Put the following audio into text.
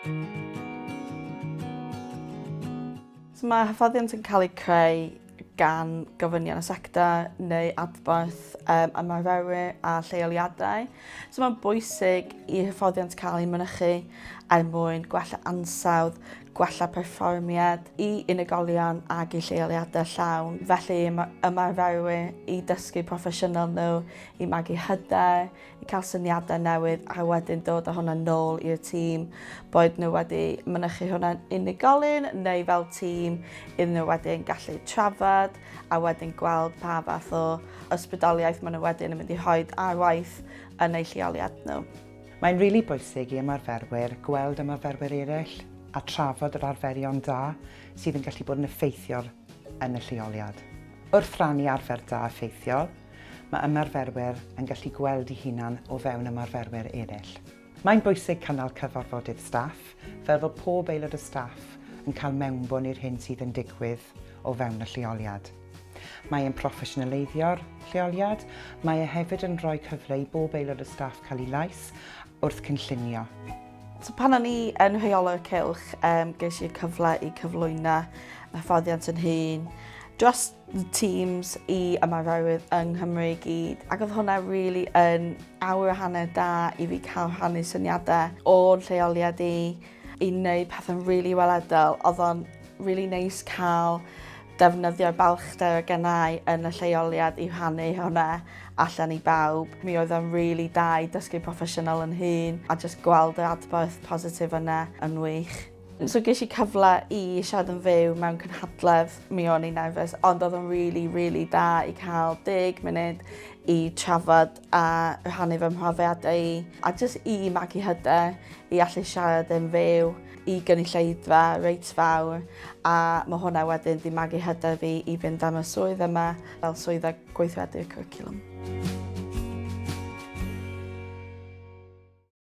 So mae hyfforddiant yn cael ei creu gan gofynion y sector neu adborth um, ymarferwyr a lleoliadau. So mae'n bwysig i hyfforddiant cael ei mynychu er mwyn gwella ansawdd, gwella perfformiad i unigolion ag i lleoliadau llawn. Felly ymarferwyr i dysgu proffesiynol nhw, i magu hyder, i cael syniadau newydd a wedyn dod â hwnna nôl i'r tîm, boed nhw wedi mynychu hwnna'n unigolyn neu fel tîm, iddyn nhw wedyn gallu trafod a wedyn gweld pa fath o ysbrydoliaeth maen nhw wedyn yn mynd i rhoi ar waith yn eu lleoliad nhw. Mae'n rili bwysig i ymarferwyr gweld ymarferwyr eraill a trafod yr arferion da sydd yn gallu bod yn effeithiol yn y lleoliad. Wrth rannu arfer da effeithiol, mae ymarferwyr yn gallu gweld eu hunan o fewn ymarferwyr eraill. Mae'n bwysig cynnal cyfarfodydd staff, fel fod pob aelod o staff yn cael mewnbwn i'r hyn sydd yn digwydd o fewn y lleoliad. Mae e'n proffesiynaleiddio'r lleoliad, mae e hefyd yn rhoi cyfle i bob aelod o staff cael ei lais wrth cynllunio. So pan o'n i yn rheolwr cylch, um, ges i'r cyfle i cyflwyno hyfforddiant yn hun dros Teams i ymarferwyr yng Nghymru i gyd ac oedd hwnna really yn awr a hanner da i fi cael rhannu syniadau o'r lleoliad i i wneud pethau'n really weledol. Oedd o'n really neis cael defnyddio'r balchder o gennau yn y lleoliad i rhannu hwnna allan i bawb. Mi oedd o'n really da i dysgu proffesiynol yn hun a just gweld yr adborth positif yna yn wych. So ges i cyfle i siarad yn fyw mewn cynhadledd, mi o'n i'n nerfus, ond oedd o'n really, really da i cael 10 munud i trafod a rhannu fy mhrofiadau i, a jyst i magu hyder i allu siarad yn fyw i gynulleidfa reit fawr, a mae hwnna wedyn di magu hyder fi i fynd am y swydd yma fel swyddog gweithredu'r cwricwlwm.